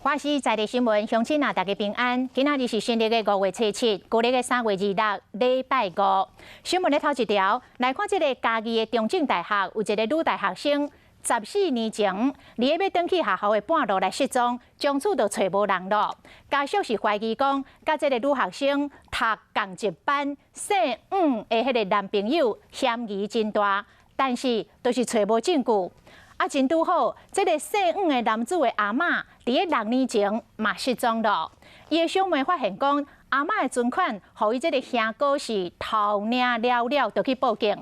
華視在地新聞，鄉親啊，大家平安。今仔日是新曆的5月初7，舊曆的3月26，禮拜五。新聞的頭一條，來看這个嘉義的中正大學有一个女大學生，14年前，佇咧欲轉去學校的半路來失蹤，從此就揣無人囉。家屬是懷疑講，佮這个女學生讀仝一班姓黃的彼个男朋友嫌疑真大，但是都是揣無證據。啊，真拄好，這个姓黃的男子的阿嬤，佇咧6年前嘛失蹤囉。伊的小妹發現講，阿嬤的存款，予伊這个兄哥是偷領了了，就去報警。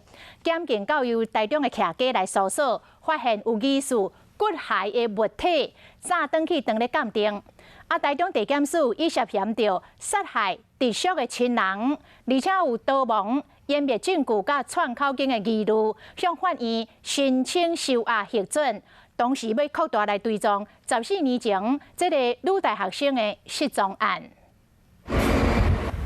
檢警到由台中的徛家來搜索，發現有疑似骨骸的物體，早轉去當咧鑑定。啊，台中地檢署伊涉嫌著殺害直屬的親人，而且有逃亡、湮滅證據佮串口供的疑慮，向法院申請收押核准。同時欲擴大來追蹤14年前這个女大學生的失蹤案。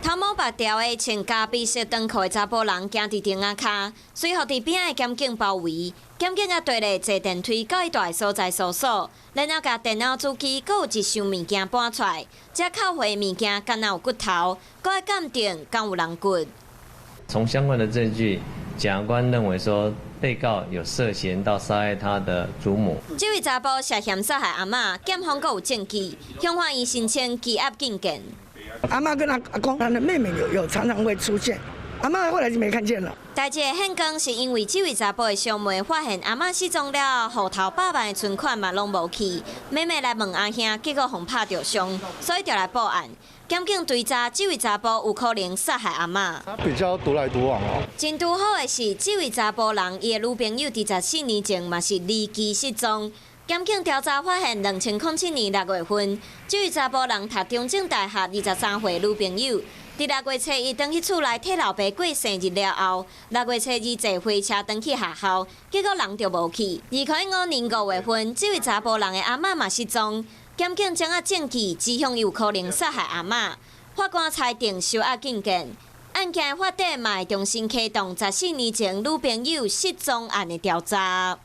頭毛拔掉的穿咖啡色長褲的查埔人，行佇亭仔跤，隨予佇邊仔的檢警包圍。檢警仔綴咧坐電梯到伊蹛的所在搜索，然後共電腦主機閣有一箱物件搬出來，這扣回的物件敢若有骨頭，閣愛鑑定敢有人骨。從相關的證據，檢察官認為說，被告有涉嫌到殺害他的祖母。這位查埔涉嫌殺害阿嬤，檢方閣有證據，向法院申請羈押禁見。阿嬤跟阿阿公，他的妹妹有常常會出現，阿嬤後來就沒看見了。代誌的現光是因為這位查埔的小妹發現阿嬤失蹤了後，戶頭百萬的存款嘛攏無去，妹妹來問阿兄，結果予拍著傷，所以就來報案。檢警追查這位查埔有可能殺害阿嬤。他比較獨來獨往哦。真拄好的是，這位查埔人伊的女朋友佇14年前嘛是離奇失蹤。檢警調查發現，2007年6月份，這位查埔人讀中正大學23歲女朋友，佇6月初1轉去厝內替老爸過生日了後，6月初2坐火車轉去學校，結果人就無去。2005年5月份，這位查埔人的阿嬤嘛失蹤，檢警掌握證據指向伊有可能殺害阿嬤，法官裁定收押禁見。案件的發展嘛會重新啟動14年前女朋友失蹤案的調查。